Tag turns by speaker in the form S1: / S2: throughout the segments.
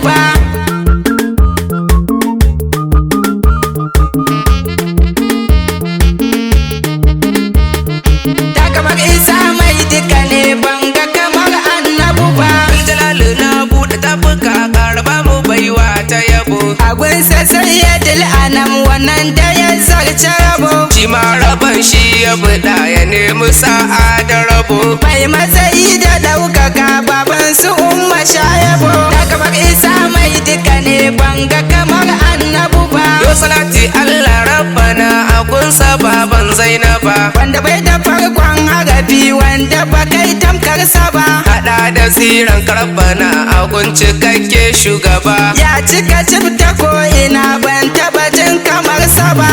S1: ba. Ta kamar Isa mai duka ne, banga kamar annabu ba.
S2: Jalalu na buɗe tafuka, karba mu baiwa ta yabo.
S1: Agunsa sai ya anam wannan da ya zarce rabo.
S2: Shi ma rabon shi ya buɗa ya nemi sa'a da rabo.
S1: Mai matsayi da ɗaukaka, baban su Umma Shayabo. Ta kamar Isa mai duka ne, banga kamar annabu ba.
S2: Yo salati Allah rabbana a kunsa baban Zainaba.
S1: Wanda bai da farkon harafi, wanda ba kai tamkarsa ba.
S2: Haɗa da tsiran karbana a kun cikakke shugaba.
S1: Ya cika cif ta ko'ina, ban taɓa jin kamar sa ba.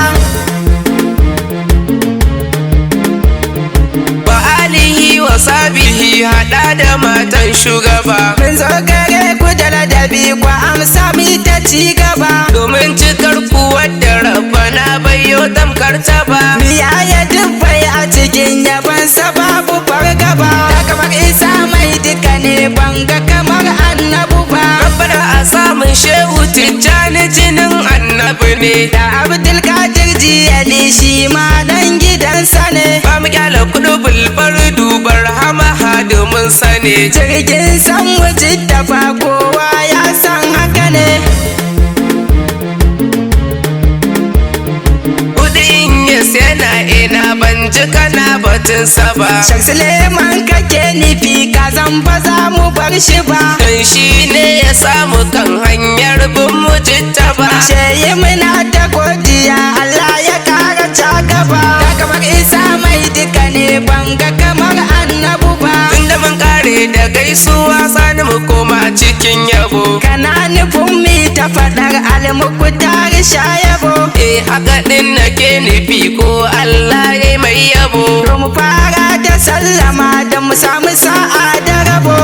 S2: Wa alihi wa sabihi haɗa da matan shugaba.
S1: Mun zo gare ku da ladabi, ku amsa mi ta ci gaba.
S2: Domin cikar ku wadda rabbana bai yo tamkar ta ba.
S1: Miya ya dubbai a cikin yabansa babu fargaba. Ta kamar Isa mai duka ne, banga kamar annabu ba.
S2: Rabbana a samun Shehu Tijjani jinin annabi ne.
S1: Da Abdulkadir Jiyali shi ma dan gidansa ne.
S2: Ba mu kyala kudu bulbar dubar hama hadimin sane.
S1: Jirgin san mujiddafa kowa ya san haka ne.
S2: Kudin yes yana ina, ban ji kana batun sa ba.
S1: Shek Suleiman kake nufi, ka zan ba za mu bar shi ba.
S2: Dan shi ne ya samu kan hanyar bin mujitta ba.
S1: Sheyi muna ta godiya, Allah ya kara ta gaba. Ta kamar Isa mai duka ne, banga kamar annabu ba.
S2: Tunda mun kare da gaisuwa, sani mu koma cikin yabo.
S1: Kana nufin mi ta faɗar almukutar shayabo.
S2: Eh, haka din nake nufi, ko Allah ya mai yabo.
S1: To mu fara da sallama da mu samu sa'a da rabo.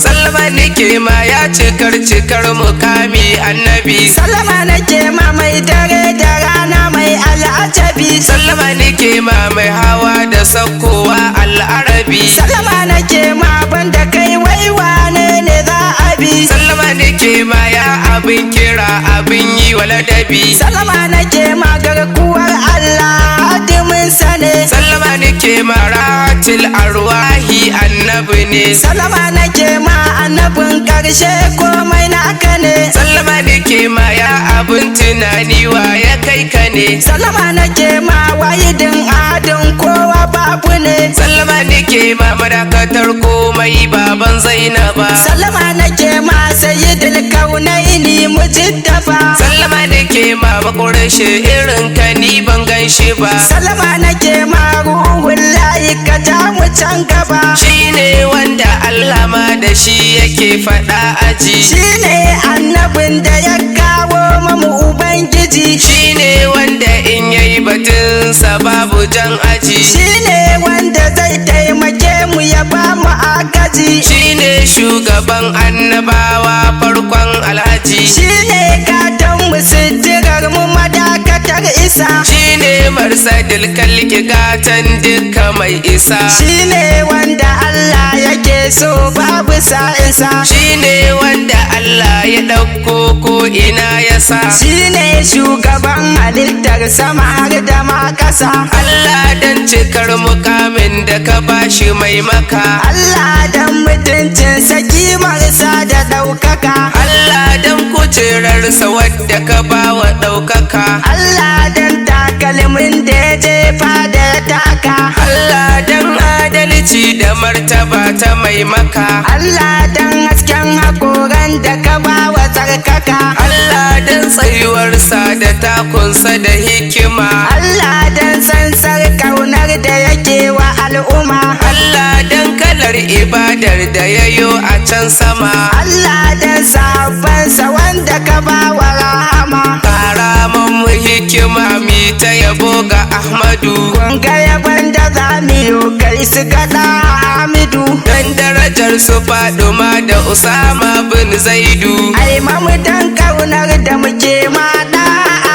S2: Sallama nake ma ya cikar cikar mukami annabi.
S1: Sallama nake ma mai dare da rana mai al'ajabi.
S2: Sallama nake ma mai hawa da sakkowa al'arabi.
S1: Sallama nake ma, banda kai wai wane ne za a bi.
S2: Sallama nake ma ya abin kira abin yi wa ladabi.
S1: Sallama nake ma garkuwar Allah hadimin sa ne.
S2: Sallama nake ma ratil arwahi annabi ne.
S1: Sallama nake ma annabin karshe, komai naka ne.
S2: Sallama nake ma ya abin tunani, wa ya kai ka ne.
S1: Sallama nake ma wayidin adin kowa babu ne.
S2: Sallama nake ma madakatar komai baban Zainaba.
S1: Sallama nake ma sayyidul kaunaini mujiddafa.
S2: Sallama nake ma bakurashe irin ka ni ban gan shi ba.
S1: Sallama nake ma ruhun layi, ka ja mu can gaba.
S2: Shi ne wanda Allah ma da shi yake faɗa aji.
S1: Shine annabin da ya kawo mamu ubangiji.
S2: Shi ne wanda in yayi batunsa babu jan aji.
S1: Shine wanda zai taimake mu ya ba mu agaji.
S2: Shi ne shugaban annabawa farkon alhaji.
S1: Shine gatan mu, sitirar mu, madakatar isa.
S2: Shi ne marsadil kalki gatan duka mai isa.
S1: Shine wanda Allah yake so babu sa'insa.
S2: Shi ne wanda Allah ya ɗauko ko ina ya sa.
S1: Shine shugaban halittar sama har da ma ƙasa.
S2: Allah dan cikar mukamin da ka bashi mai maka.
S1: Allah dan mutuncinsa, kimarsa da ɗaukaka.
S2: Allah dan kujerarsa wadda ka bawa ɗaukaka.
S1: Allah dan takalmin da ya jefa da ya taka.
S2: Allah dan adalci da martaba ta mai maka.
S1: Allah dan hasken hakoran da ka ba wa tsarkaka.
S2: Allah dan tsayuwarsa da takunsa da hikima.
S1: Allah dan sansar kaunar da yake wa al'umma.
S2: Allah dan kalar ibadar da yayo a can sama.
S1: Allah dan sahabbansa wanda ka ba wa rahama.
S2: Kara mu hikima mi ta yabo ga Ahmadu.
S1: Kun ga yabon da za mu yi kai su gaɗa Hamidu.
S2: Dan darajar su Faduma da Usama bin Zaidu.
S1: Ai mamu dan kaunar da muke ma da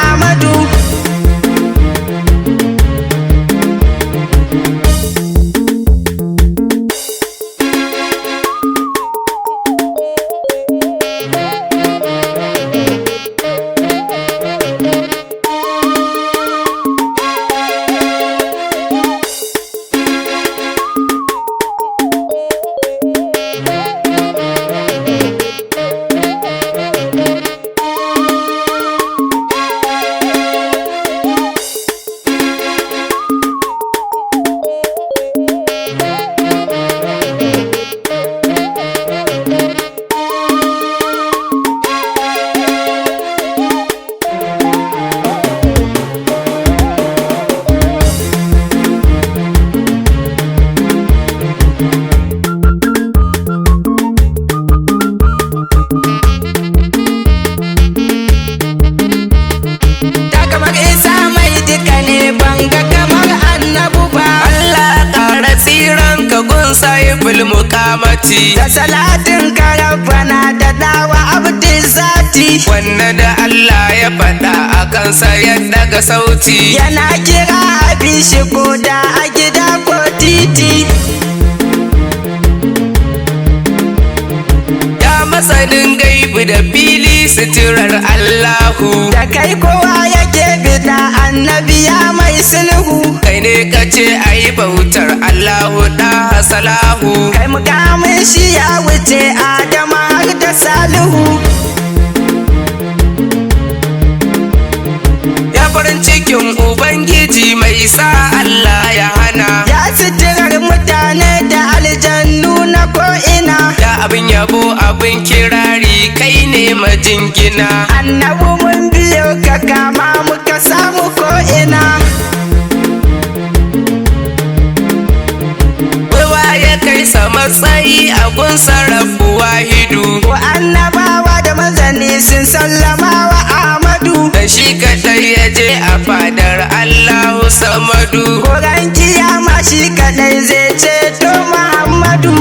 S1: Ahmadu. banga kamar annabu ba.
S2: Allah ƙara tsiran ka gun sahibul mukamati.
S1: Da salatin ka rabbana da dawa abdin zati.
S2: Wannan da Allah ya faɗa a kansa ya daga sauti.
S1: Yana kira abin shi ko da a gida ko titi.
S2: Ya masanin gaibu da fili suturar Allahu.
S1: Da kai kowa yake bida annabi ya mai sulhu.
S2: Kai ne ka ce a yi bautar Allahu ɗa salahu.
S1: Kai mukamin shi ya wuce Adama har da Salihu.
S2: Ya farin cikin Ubangiji mai sa Allah ya hana.
S1: Ya suturar mutane da aljannu na ko'ina.
S2: Ya abin yabo abin kirari kai ne majingina.
S1: Annabu mun biyo ka kama muka samu ko'ina.
S2: Kowa ya kai sa matsayi a gun sarrafu wahidu.
S1: Ko annabawa da manzanni sun sallama wa Ahmadu.
S2: Dan shi kaɗai ya je a fadar Allahu samadu.
S1: Koran kiyama shi kadai zai ceto Muhammadu.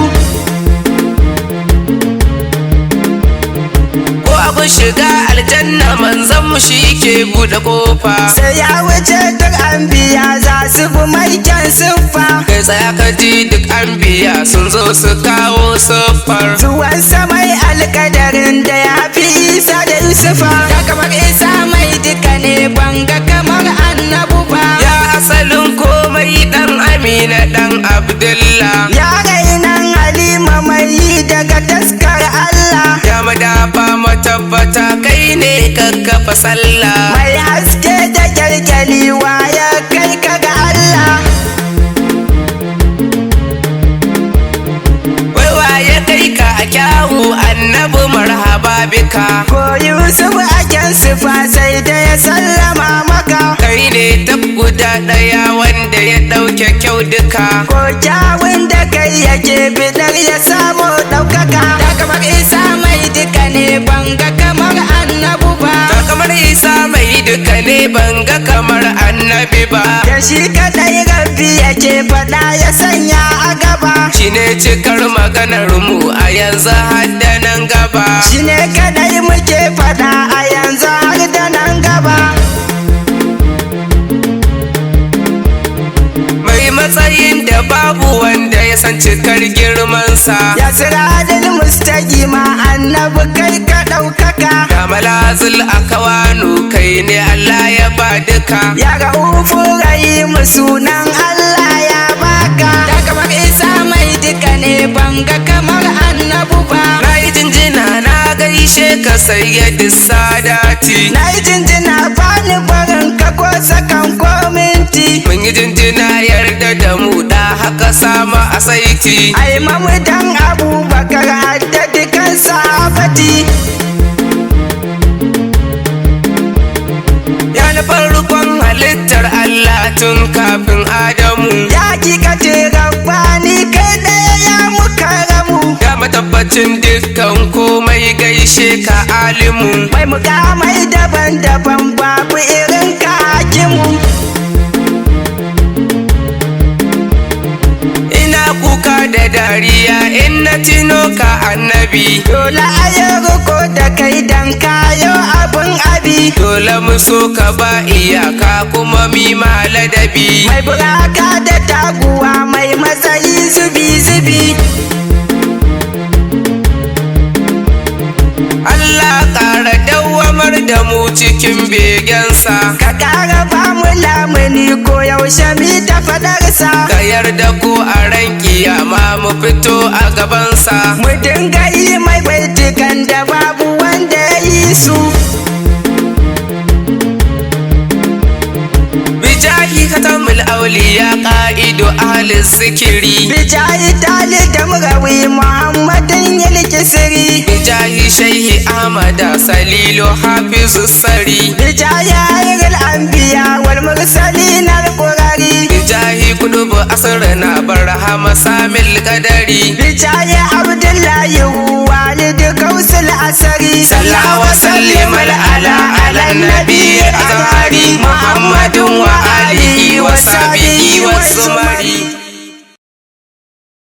S2: Ko abin shiga aljanna manzon mu shi ke buɗe kofa.
S1: Sai ya wuce duk anbiya za su bi mai kyan siffa.
S2: Kai tsaya ka ji duk an biya sun zo su kawo siffar.
S1: Zuwan mai alkadarin da ya fi Isa da Yusufa. Ya kamar Isa mai duka ne banga kamar annabu ba.
S2: Ya asalin komai dan Amina dan Abdullah.
S1: Ya rainan Halima mai yi daga taskar Allah.
S2: Ya madafa matabbata kai ne kakkafa sallah.
S1: Mai haske da kyalkyali ya kai ka ga Allah.
S2: Wai waye kai ka a kyawu annabi marhaba bika.
S1: Ko Yusuf a kyan sifa sai da ya sallama maka.
S2: Kai ne tab guda ɗaya wanda ya ɗauke kyau duka.
S1: Ko kyawun da kai yake bidar ya samu ɗaukaka. Da kamar Isa mai duka ne banga kamar annabu ba.
S2: Ta kamar Isa mai duka ne banga kamar annabi ba.
S1: Da shi kaɗai rabbi yake faɗa ya sanya a gaba.
S2: Shi ne cikar maganar mu a yanzu har da nan gaba.
S1: Shi ne kaɗai muke faɗa a yanzu har da nan gaba.
S2: Mai matsayin da babu wanda ya san cikar girmansa.
S1: Ya siradil mustaqima annabi kai ka ɗaukaka.
S2: Ya malazil akawanu kai ne Allah ya ba duka.
S1: Ya ra'ufu rahimu sunan Allah ya baka. Da kamar Isa mai duka ne banga kamar annabu ba.
S2: Na yi jinjina na gaishe ka sayyadi sadati.
S1: Na yi jinjina bani barin ka ko sakan ko minti.
S2: Mun yi jinjina yarda da mu da haka sama a saiti.
S1: Ai mamudan Abubakar hadda dukan sahabati.
S2: Ya na farkon halittar Allah tun kafin Adamu.
S1: Ya hakikati rabbani kai ɗaya ya mukarramu.
S2: Ya matabbacin dukkan komai gaishe ka alimu.
S1: Mai mukamai daban-daban babu irin ka hakimu.
S2: Ina kuka da dariya in na tino ka annabi.
S1: Dole a yi riko da kai dan kayo abin abi.
S2: Dole mu so ka ba iyaka kuma mi ma ladabi.
S1: Mai buraka da taguwa mai matsayi zubi-zubi.
S2: Allah ƙara dawwamar da mu cikin begensa.
S1: Ka ƙara ba mu lamuni ko yaushe mi ta fadarsa.
S2: Ka yarda ko a ran kiyama mu fito a gabansa.
S1: Mu dinga yi mai baitukan da babu wanda ya yi su.
S2: Bijahi khatamul auliya qa'idu ahli zikiri.
S1: Bijayi tali da murawi Muhammadin yilkisiri.
S2: Bijahi shaihi Ahmada Salilu Hafizu Sari.
S1: Bijayi ayyul anbiya wal mursalin al-qurari.
S2: Bijahi kudubu asrna barhama samil qadari.
S1: Bijayi Abdullahi walidu kausul asari.
S2: Salla wa sallim ala ala Annabi azhari, Muhammadin wa alihi wa sahbihi wa sumari.